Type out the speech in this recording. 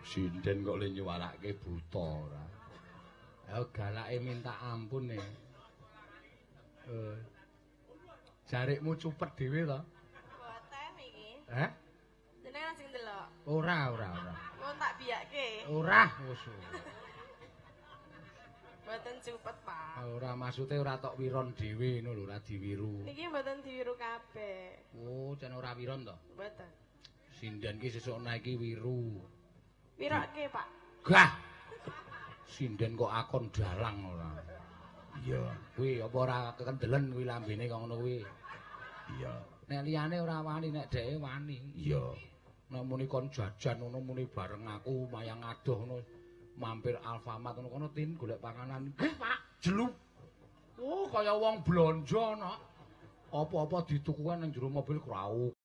Sinden kok le nyuwarake buta ora. Ya galake minta ampun e. Eh. Jarikmu cupet dhewe to? Mboten iki. Heh? Jenengan sing ndelok. Ora, ora, ora. Mun tak biyake. Ora, wis. Mboten cupet, Pak. Ora maksude ora tok wiron dhewe ngono lho, ora diwiru. Niki mboten diwiru kabeh. Oh, jan ora wiron to? Mboten. Sinden ki sesuk naiki wiru. Wiroke, Pak. Gah. Sinden kok akon dalang ora. Iya, kuwi apa ora kekendelen kuwi lambene kok ngono kuwi. Iya. Nek liyane ora wani, nek dheke wani. Iya. Nek muni kon jajan ngono muni bareng aku mayang adoh ngono mampir Alfamart ngono kono tin golek panganan. Nggih, Pak. Jelup. Oh, kaya wong blonjo no. Apa-apa ditukukan nang jero mobil krau.